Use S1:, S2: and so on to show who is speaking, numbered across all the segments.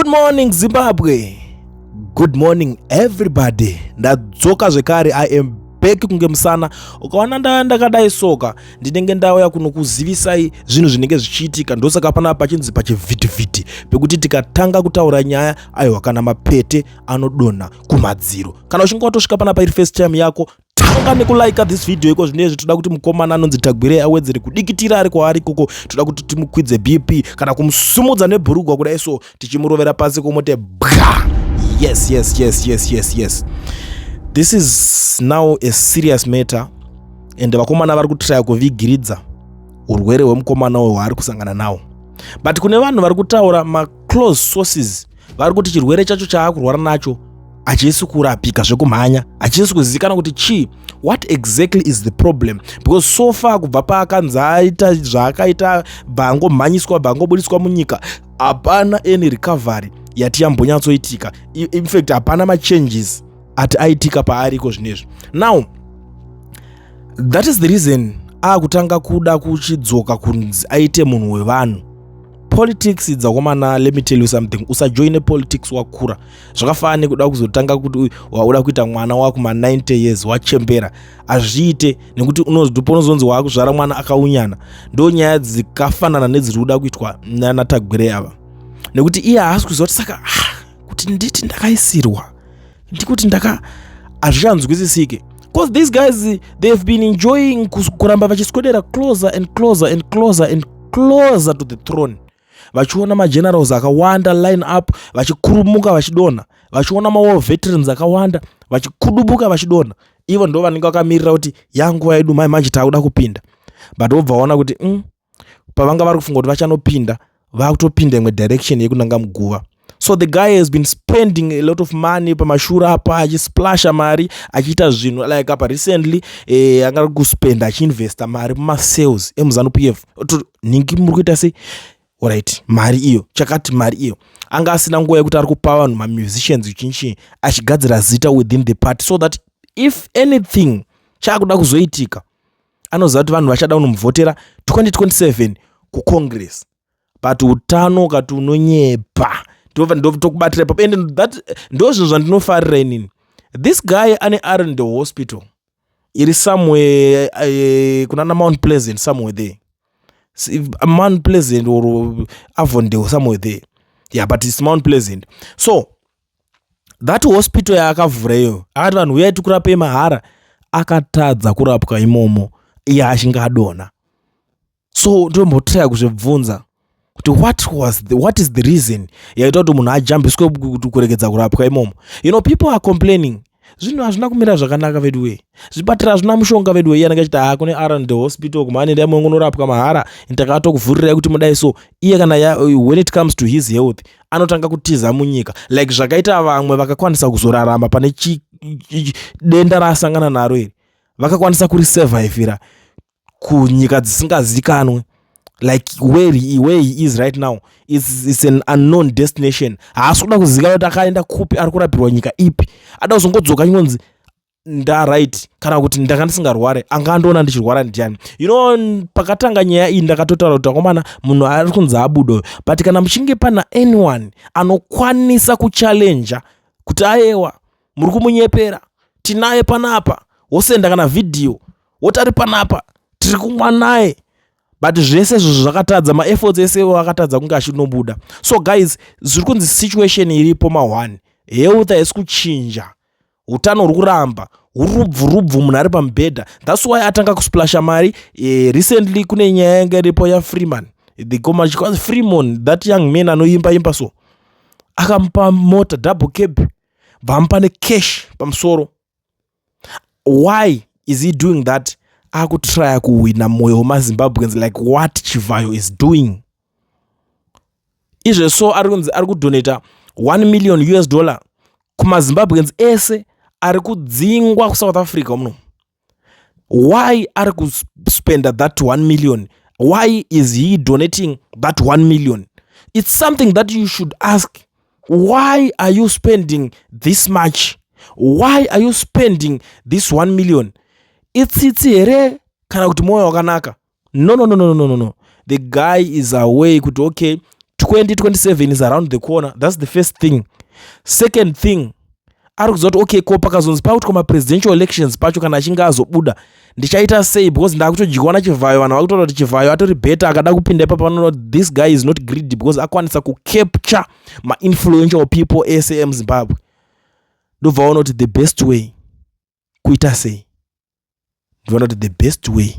S1: Good morning, Zimbabwe. Good morning, everybody. Ndadzoka zvekare. I am back kunge musana. Ukaona ndaya ndakadai soka, ndinenge ndauya kunokuzivisai zvinhu zvinenge zvichiitika. Ndosaka panapa pachinzi pachivhitivhiti, pekuti tikatanga kutaura nyaya, aiwa, kana mapete anodonha kumadziro. Kana uchinge watosvika panapa iri first time yako, tanga nekulika this video iko zvinezvi. Toda kuti mukomana anonzi Tagwirei awedzere kudikitira ari kwaari ikoko. Toda kuti timukwidze BP kana kumusumudza nebhurugwa kudai so, tichimurovera pasi kumuti bwa. Yes, this is now a serious matter and vakomana vari kutraya kuvigiridza urwere hwemukomana uyu hwaari kusangana nawo. But kune vanhu vari kutaura, maclose sources vari kuti chirwere chacho chaakurwara nacho hachisi kurapika zvekumhanya, hachisi kuzivikanwa kuti chii, what exactly is the problem, because so far kubva paakanzi aita zvaakaita, bvaangomhanyiswa, bvaangobudiswa munyika, hapana any recovery yati yambonyatsoitika. In fact, hapana machanges ati aitika paariko zvinezvi. Now that is the reason akutanga kuda kuchidzoka kunzi aite munhu wevanhu. Politics dzakomana, let me tell you something, usajoine politics wakura. Zvakafanana nekuda kuzotanga kuti wauda kuita mwana wakuma 90 years, wachembera. Hazviite, nekuti unozonzi waakuzvara mwana akaunyana. Ndo nyaya dzikafanana nedziri kuda kuitwa nanaTagwirei ava, nekuti iye haasi kuziva kuti saka, ah, kuti nditi ndakaisirwa, ndikuti ndaka, hazvichanzwisisike, because these guys, they've been enjoying kuramba vachiswedera closer and closer and closer and closer to the throne, vachiona magenerals akawanda line up vachikurumuka vachidonha, vachiona mawar veterans akawanda vachikudubuka vachidonha. Ivo ndo vanenge vakamirira kuti yanguva yedu mai manje, taakuda kupinda. But wobva waona kuti pavanga vari kufunga kuti vachanopinda, vakutopinda imwe direction yekunanga muguva. So the guy has been spending a lot of money pamashure apa, achisplasha mari, achiita zvinhu like apa recently anga ari kuspenda, achiinvesta mari mumacells emuZANU PF. Nhingi muri kuita sei? Alright, mari iyo chakati, mari iyo anga asina nguva yekuti ari kupa vanhu, mamusicians, chinchi, achigadzira zita within the party, so that if anything chaakuda kuzoitika, anoziva kuti vanhu vachada kunomuvhotera 2027 kucongress. But utano ukati unonyepa, ndotokubatira ipapo. And that ndo zvinhu zvandinofarira inini. This guy ane Arundel Hospital iri somewhere kunana Mount Pleasant, somewhere there, Mount Pleasant or Avondale, somewhere there. Yeah, but it's Mount Pleasant. So that hospital yaakavhura iyo, akati vanhu uyai tikurapei mahara. Akatadza kurapwa imomo iye achinge adonha. So ndombotraya kuzvibvunza kuti what is the reason yaita kuti munhu ajambiswe kuregedza kurapwa imomo? People are complaining, zvinhu hazvina kumira zvakanaka vedu wee, zvipatara hazvina mushonga vedu wee. Iye anenge achiti, ha, kune Arundel Hospital kumane, munonorapwa mahara, takatokuvhurirai kuti mudai. So iye kana when it comes to his health, anotanga kutiza munyika, like zvakaita vamwe vakakwanisa kuzorarama pane denda raasangana naro iri, vakakwanisa kurisurvivira kunyika dzisingazikanwe, like where he is right now is an unknown destination. Haasi kuda kuzivikanwa kuti akaenda kupi, ari kurapirwa nyika ipi. Ada kuzongodzoka chingonzi ndaright, kana kuti ndanga ndisingarware, anga andoona ndichirwara ndiani? Pakatanga nyaya iyi ndakatotaura kuti akomana, munhu ari kunzi abudo, but kana muchinge pana anyone anokwanisa kuchallenja kuti ayewa, muri kumunyepera, tinaye panapa, wosenda kana vhidhiyo woti ari panapa, tiri kumwa naye. But zvese izvozvo zvakatadza, maefforts ese akatadza kunge achinobuda. So guys, zviri kunzi situation iripo ma1, health haisi kuchinja, utano huri kuramba hurubvu rubvu, munhu ari pamubhedha. That's why atanga kusplasha mari. Recently kune nyaya yanga iripo yaFreeman, the commercial Freeman, that young man anoimba imba. So akamupa mota, double cab, bvamupa necash pamusoro. Why is he doing that? Akutraya kuwina mwoyo wemaZimbabweans, like what Chivayo is doing izveso. Ari kunzi ari kudonata 1 million US dollar kumaZimbabweans ese ari kudzingwa kuSouth Africa muno. Why ari kuspenda that 1 million? Why is he donating that 1 million? It's something that you should ask. Why are you spending this much? Why are you spending this 1 million? Itsitsi here kana kuti mwoyo wakanaka? No, no, no, no, no, no, no. The guy is away kuti okay, 2027 is around the corner. That's the first thing. Second thing, ari kuziva kuti, okay, ko pakazonzi pakuitwa mapresidential elections pacho, kana achinge azobuda, ndichaita sei? Because ndakutodyiwa naChivhayo. Vanhu vakutaura kuti Chivhayo atori better. Akada kupinda ipapa, vanoona kuti this guy is not greedy because akwanisa kucapture mainfluential people ese emuZimbabwe. Ndobva vaona kuti the best way kuita sei? Ndiona kuti the best way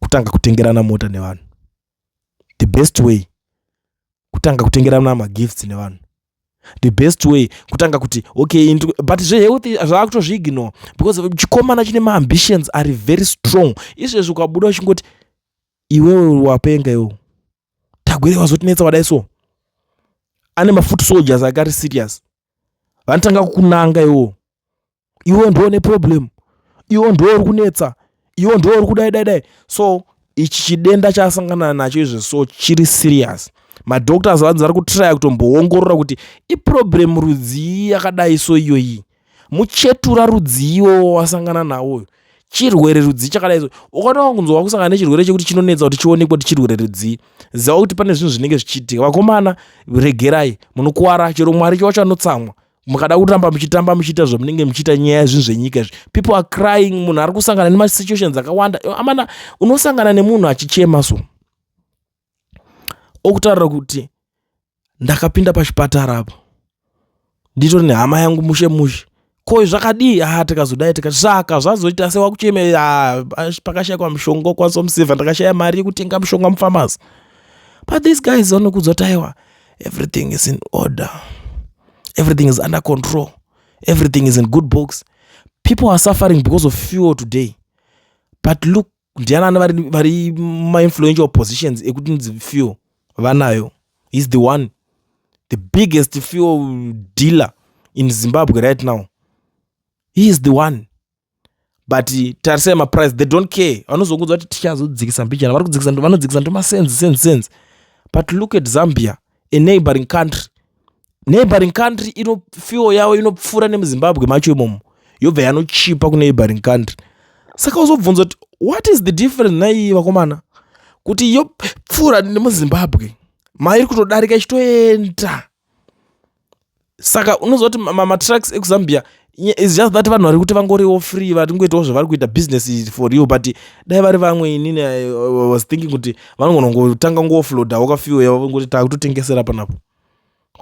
S1: kutanga kutengerana mota nevanhu, the best way kutanga kutengerana magifts nevanhu, the best way kutanga kuti, okay, but zvehealth zvaakutozviignore because chikomana chine maambitions ari very strong. Izvezvi ukabuda uchingoti, "Iwewe wapenga, iwewe Tagwirei wazotinetsa wadai," so ane mafoot soldiers akari serious, vanotanga kukunanga iwo: "Iwe ndo neproblem, iwe ndo uri kunetsa, iwe ndo uri kudai dai dai." So ichi chidenda chaasangana nacho izvi, so chiri serious. Madoctors vanzi vari kutraya kutomboongorora kuti iproblem rudzii yakadai. So iyoyi muchetura rudziiwo wasangana nawo, chirwere rudzii chakadai? So ukada kunzwa kusangana nechirwere chekuti chinonetsa kuti chionekwe kuti chirwere rudzii, ziva kuti pane zvinhu zvinenge zvichiitika. Vakomana, regerai, munokuwara. Chero Mwari wacho anotsamwa mukada kuramba muchitamba, muchiita zvamunenge muchiita. Nyaya yezvinhu zvenyika izvi, people are crying. Munhu ari kusangana nemasituations akawanda. Amana, unosangana nemunhu achichema, so okutaurira kuti, "Ndakapinda pachipatara apo, nditori nehama yangu mushe mushe. Ko zvakadii?" "Ah, tikazodai tikati." "Saka zvazoita sewakucheme?" "Ah, pakashayikwa mushonga ukwanisa musevha, ndakashaya mari yekutenga mushonga mupharmacy." But these guys vanokuudza kuti, "Aiwa, everything is in order, everything is under control, everything is in good books." People are suffering because of fuel today, but look, ndianani vari mainfluential positions ekuti nzi fuel vanayo? Is the one, the biggest fuel dealer in Zimbabwe right now. He is the one. But tarisai maprice, they don't care. Vanozokuudza kuti tichazodzikisa mbijana. Vari kudzikisa, vanodzikisa ndomacents, cents, cents. But look at Zambia, a neighboring country. Neighboring country ino fuel yavo inopfuura nemuZimbabwe macho imomo, yobva yanochipa kuneighboring country. Saka uzobvunza kuti, what is the difference nai vakomana, kuti yopfuura nemuZimbabwe mairi kutodarika ichitoenda? Saka unoziva kuti matrucks ekuZambia is just that vanhu vari kuti vangoriwo free, varingoitawo zvavari kuita, business for real. But dai vari vamwe, inini I was thinking kuti vanogona ngotanga ngooffloadawo kafuel yavo, ngoti taakutotengesera panapo,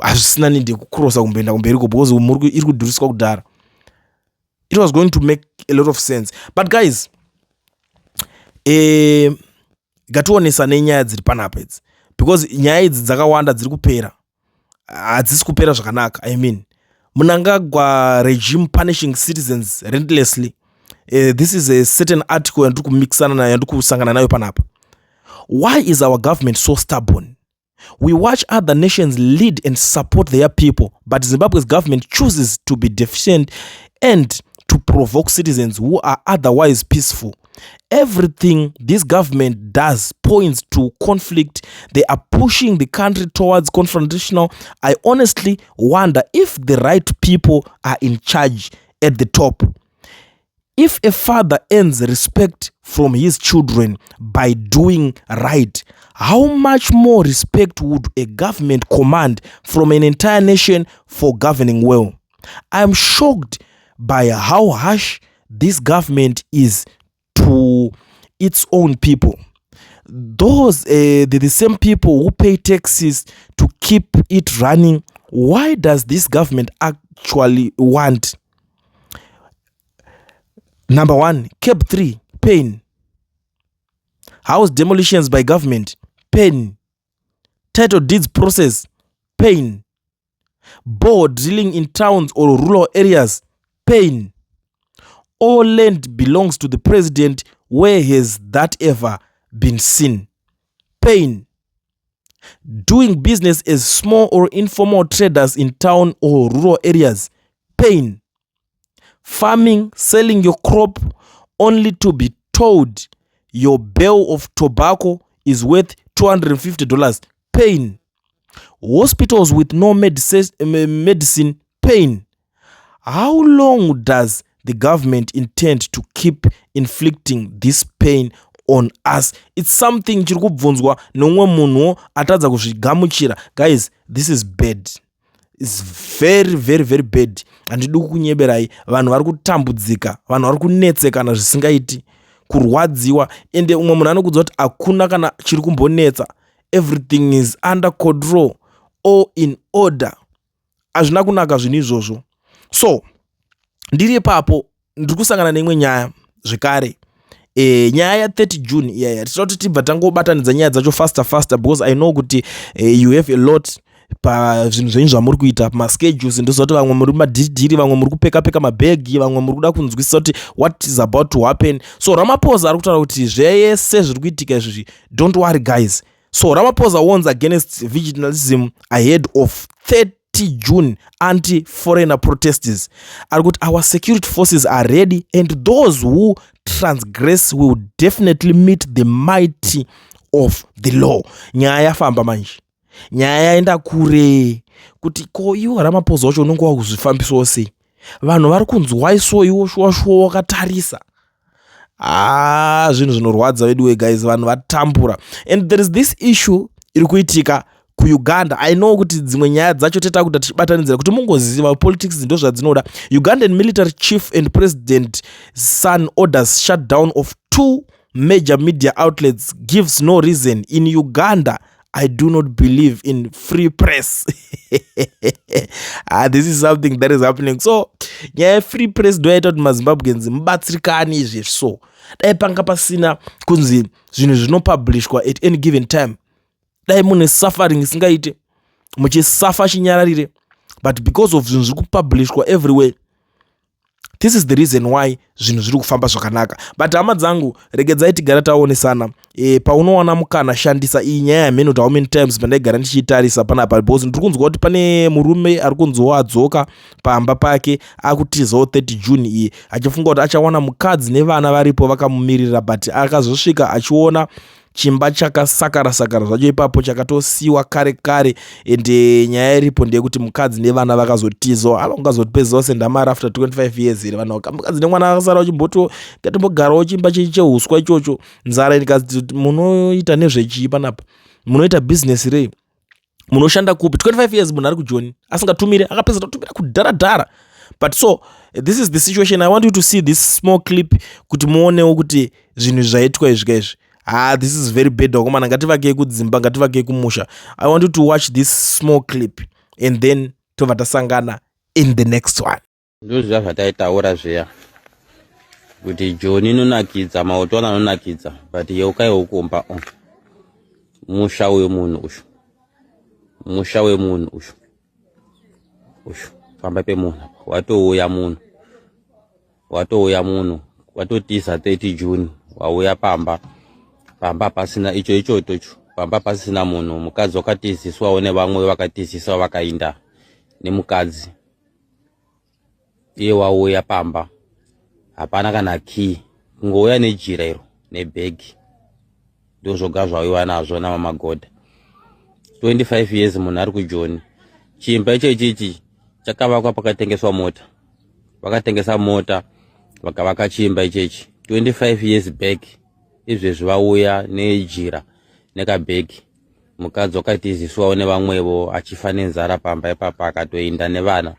S1: hazvisina need yekucrossa kumboenda kumberiko because iri kudhuriswa kudhara. It was going to make a lot of sense. But guys, ngationesa nenyaya dziri panapa idzi, because nyaya idzi dzakawanda, dziri kupera, hadzisi kupera zvakanaka. I mean, Mnangagwa regime punishing citizens relentlessly. This is a certain article yandiri kumixana nayo, yandiri kusangana nayo panapa. Why is our government so stubborn? We watch other nations lead and support their people, but Zimbabwe's government chooses to be deficient and to provoke citizens who are otherwise peaceful. Everything this government does points to conflict. They are pushing the country towards confrontational. I honestly wonder if the right people are in charge at the top. If a father earns respect from his children by doing right, how much more respect would a government command from an entire nation for governing well? I am shocked by how harsh this government is to its own people. Those the same people who pay taxes to keep it running. Why does this government actually want? Number one, CAB 3, pain. House demolitions by government, pain. Title deeds process, pain. Borehole drilling in towns or rural areas, pain. All land belongs to the president. Where has that ever been seen? Pain. Doing business as small or informal traders in town or rural areas, pain. Farming, selling your crop only to be told your bale of tobacco is worth $250, pain. Hospitals with no medicine, pain. How long does the government intend to keep inflicting this pain On us, it's something chiri kubvunzwa neumwe munhuwo atadza kuzvigamuchira. Guys, this is bad, is very, very, very bad. Handidi kukunyeberai, vanhu vari kutambudzika, vanhu vari kunetsekana zvisingaiti, kurwadziwa. Ende umwe munhu anokudza kuti hakuna kana chiri kumbonetsa, everything is under control, all in order. Hazvina kunaka zvinhu izvozvo. So ndiri ipapo, ndiri kusangana neimwe nyaya zvekare, nyaya ya30 June iyaya. Tichida kuti tibva tangobatanidza nyaya dzacho faster faster, because I know kuti you have a lot pazvinhu zvenyu zvamuri kuita, pamaschedules. Ndoziva kuti vamwe muri madhidhiri, vamwe muri kupeka peka mabhegi, vamwe muri kuda kunzwisisa kuti what is about to happen. So Ramaphosa ari kutaura kuti zvese zviri kuitika izvizvi, don't worry, guys. So Ramaphosa warns against vigilantism ahead of 30 June anti-foreigner protests. Ari kuti our security forces are ready and those who transgress will definitely meet the mighty of the law. Nyaya yafamba manje, nyaya yaenda kure kuti ko iwo Ramaphosa wacho unonge wakuzvifambisawo sei? Vanhu vari kunzwaiso, iwo shuwa shuwa wakatarisa. Ah, zvinhu zvinorwadza veduwe guys, vanhu vatambura. And there is this issue iri kuitika kuUganda. I know kuti dzimwe nyaya dzacho teta kuita tichibatanidzira kuti mungoziva politics ndo zvadzinoda. Ugandan military chief and president son orders shutdown of two major media outlets, gives no reason. "In Uganda, I do not believe in free press." Ah, this is something that is happening. So nyaya yefree press ndo yaita kuti maZimbabweans mubatsirikani izvezvi. So dai panga pasina kunzi zvinhu zvinopublishwa at any given time, dai mune suffering isingaite, muchisafa chinyararire. But because of zvinhu zviri kupublishwa everywhere, this is the reason why zvinhu zviri kufamba zvakanaka. But hama dzangu, regedzai tigara taonesana. Paunowana mukana, shandisa iyi nyaya yamheno kuti how many times pandaigara ndichiitarisa panapa, because ndiri kunzwa kuti pane murume ari kunziwo adzoka pamba pake, akutizawo 30 June iyi, achifunga kuti achawana mukadzi nevana varipo vakamumirira. But akazosvika achiona chimba chakasakara sakara zvacho ipapo, chakatosiyiwa kare kare. Ende nyaya iripo ndeyekuti mukadzi nevana vakazotizawo. Ava ungazotipedzawo sendamari after 25 years here? Vanhu, mukadzi nemwana vakasara vachimboti ngatimbogarawo chimba cheuswa ichocho, nzara. Ndikati munoita nezvechii panapa? Munoita bhizinesi rei? Munoshanda kupi? 25 years munhu ari kuJoni asingatumire, akapedza totumira kudhara dhara. But so this is the situation. I want you to see this small clip kuti muonewo kuti zvinhu zvaitwa izvi kaizvi. Ah, this is very bad, vakomana. Ngativakei kudzimba, ngativakei kumusha. I want you to watch this small clip and then tobva tasangana in the next one.
S2: Ndozviya zvataitaura zviya kuti Joni inonakidza, mautwana anonakidza, but yeukaiwo kumba. O musha wemunhu ushu, musha wemunhu ushu, ushu pamba pemunhu apa. Watouya munhu, watouya munhu, watotiza 30 June, wauya pamba, pamba pasina icho ichotocho, pamba pasina munhu. Mukadzi wakatiziswawo nevamwe, vakatiziswa vakainda nemukadzi. Iye wauya pamba hapana kana key, kungouya nejira iro nebhegi, ndozvoga zvauyiwa nazvo namamagodha. 25 years munhu ari kuJoni. Chimba ichechichi chakavakwa pakatengeswa mota, vakatengesa mota vakavaka chimba ichechi 25 years back. Izvezvi vauya nejira nekabhegi. Mukadzi wakatiziswawo nevamwevo, achifa nenzara pamba ipapa, akatoinda nevana.